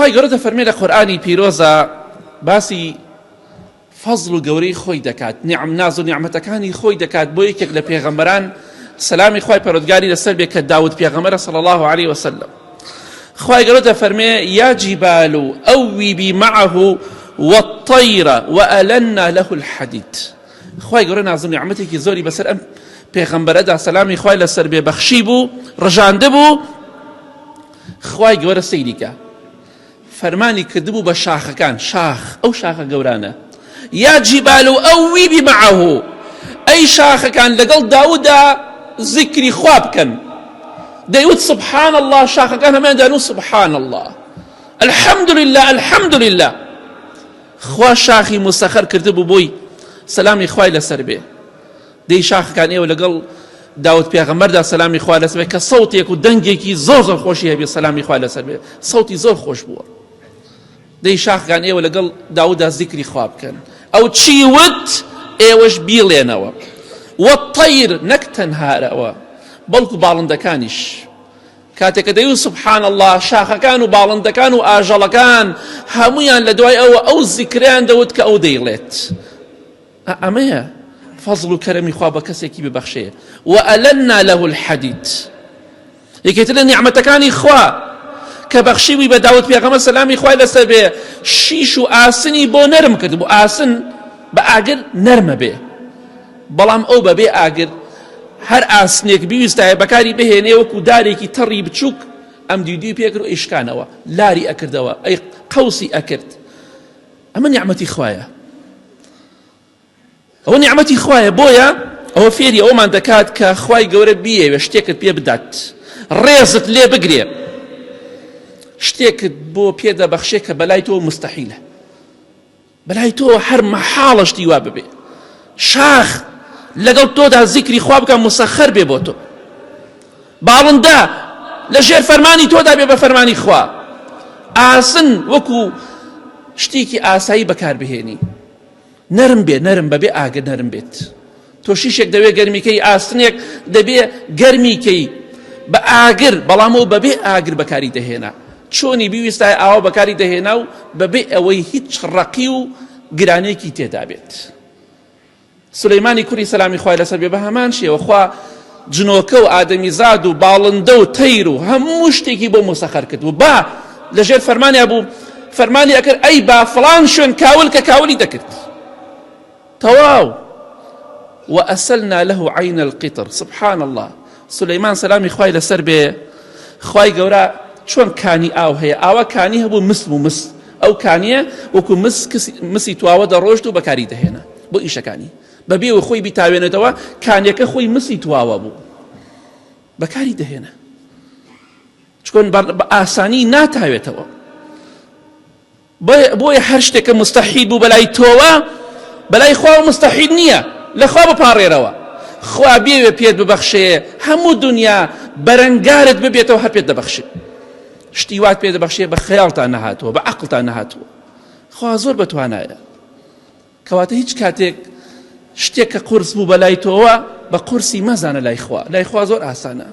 خوای گەورە دەفەرمێ لە قورئانی پیرۆزا باسی فەزڵ و گەورەی خۆی دەکات نعم ناز و نیعمەتەکانی خۆی دەکات بۆ یەکێک لە پێغەمبەران سەلامی خوای پەروەردگاری لەسەر بێ کە داود پێغەمبەرە صلی الله علیه وسلم خوای گەورە دەفەرمێ یا جبال اوبی معه والطیر وألنا له الحديد خوای گەورە ناز و نیعمەتێکی زۆری بەسەر ئەم پێغەمبەرەدا سەلامی خوای لەسەر بێ بەخشی بوو ڕژاندە بوو خوای گەورە سەیری کە فەرمانی کردبوو بە شاخەکان شاخ ئەو شاخە گەورانە یا جیبال و ئەوی بمعه ئەی شاخەکان لەگەڵ داودا زیکری خوا بکەن دەیوت سبحان الله شاخەکان هەمان دانو سبحان الله الحمد لله الحمد لله خوا شاخی مسەخەر کردبوو بۆی سەلامی خوای لەسەر بێ دەی شاخەکان ئێوە لەگەڵ داود پێغەمبەردا سەلامی خوا لەسەر بێ کە سەوتێک و دەنگێکی زۆر زۆر خۆشی هەبێ سەلامی خوا لەسەر بێ سەوتی زۆر خۆش بووە دەی شاخەکان ئێوە لەگەڵ داودا زیکری خوا بکەن ئەو چی وت ئێوەش بیڵێنەوە والطیر نەک تەنها ئەوە بەڵکو باڵندەکانیش کاتێک کە دەیوت سبحان اللە شاخەکان و باڵندەکان و ئاژەڵەکان هەمویان لە دوای ئەوە ئەو زیکریان دەوت کە ئەو دەیڵێت ئەمەیە فەزڵ و کەرەمی خوا بە کەسێکی ببەخشێ وألنا له الحديد یەکێتر لە نیعمەتەکانی خوا کە بەخشیوی بە داود پێغەمبەر سەلامی خوای لەسەر بێ شیش و ئاسنی بۆ نەرم کرد بۆ ئاسن بە ئاگر نەرمە بێ بەڵام ئەو بەبێ ئاگر هەر ئاسنێک بیویستایە بەکاری بهێنێ وەکو دارێکی تەڕی بچووک ئەم دیدوی پێکرد و ئەیشکانەوە لاری ئەکردەوە ئەی قەوسی ئەکرد ئەمە نیعمەتی خوایە ئەوە نیعمەتی خوایە بۆیە ئەوە فێری ئەومان دەکات کە خوای گەورە بیەوێ شتێکت پێ بدات ڕێزت لێ بگرێ شتێکت بۆ پێ دەبەخشێ کە بەلای تۆ مستەحیلە بەلای تۆ هەر مەحاڵە شتی وا ببێ شاخ لەگەڵ تۆدا زیکری خوا بکە مسەخەر بێ بۆ تۆ باڵندە لە ژێر فەرمانی تۆدا بێ بە فەرمانی خوا ئاسن وەکو شتێکی ئاسایی بەکاربهێنی نەرم بێ نەرم بەبێ ئاگر نەرم بێت تۆ شیشێک دەوێ گەرمیکەی ئاسنێک دەبێ گەرمیکەی بە ئاگر بەڵام ئەو بەبێ ئاگر بەکاری دەهێنا چۆنی بیویستای ئاوا بەکاری دەهێنا و بەبێ ئەوەی هیچ ڕەقی و گرانێکی تێدا بێت سولەیمانی کوری سەلامی خوای لەسەر بێ بە هەمان شێوە خوا جنۆکە و ئادەمیزاد و باڵندە و تەیر و هەموو شتێکی بۆ مسەخەر کرد و با لەژێر فەرمانیا بوو فەرمانی ئەکرد ئەی با فڵان شوێن کاول کە کاولی دەکرد تەواو وأسلنا له عين القطر سبحان الله سلەیمان سەلامی خوای لەسەر بێ خوای گەورە چۆن کانی ئاو هەیە ئاوا کانی هەبوو مس بوو مس ئەو کانیە وەکو مس مسی تواوە دەڕۆشت و بەکاری دەهێنا بۆ ئیشەکانی بەبێ و خۆی بیتاوێنێتەوە کانیەکە خۆی مسی تواوە بوو بەکاری دەهێنا چکۆن بە ئاسانی ناتاوێتەوە بۆیە هەر شتێک کە مستحیل بوو بەلای تۆوە بەلای خواوە مستحیل نییە لە خوا بپاڕێرەوە خوا بێوێ پێت ببەخشێ هەموو دنیا بەرەنگارت ببێتەوە هەر پێت دەبەخشێ شتی وات پێ دەبەخشێ بە خەیاڵتان نەهاتووە بە عەقڵتان نەهاتووە خوا زۆر بەتوانایە کەواتە هیچ کاتێک شتێک کە قورس بوو بەلای تۆوە بە قورسی مەزانە لای خوا لای خوا زۆر ئاسانە.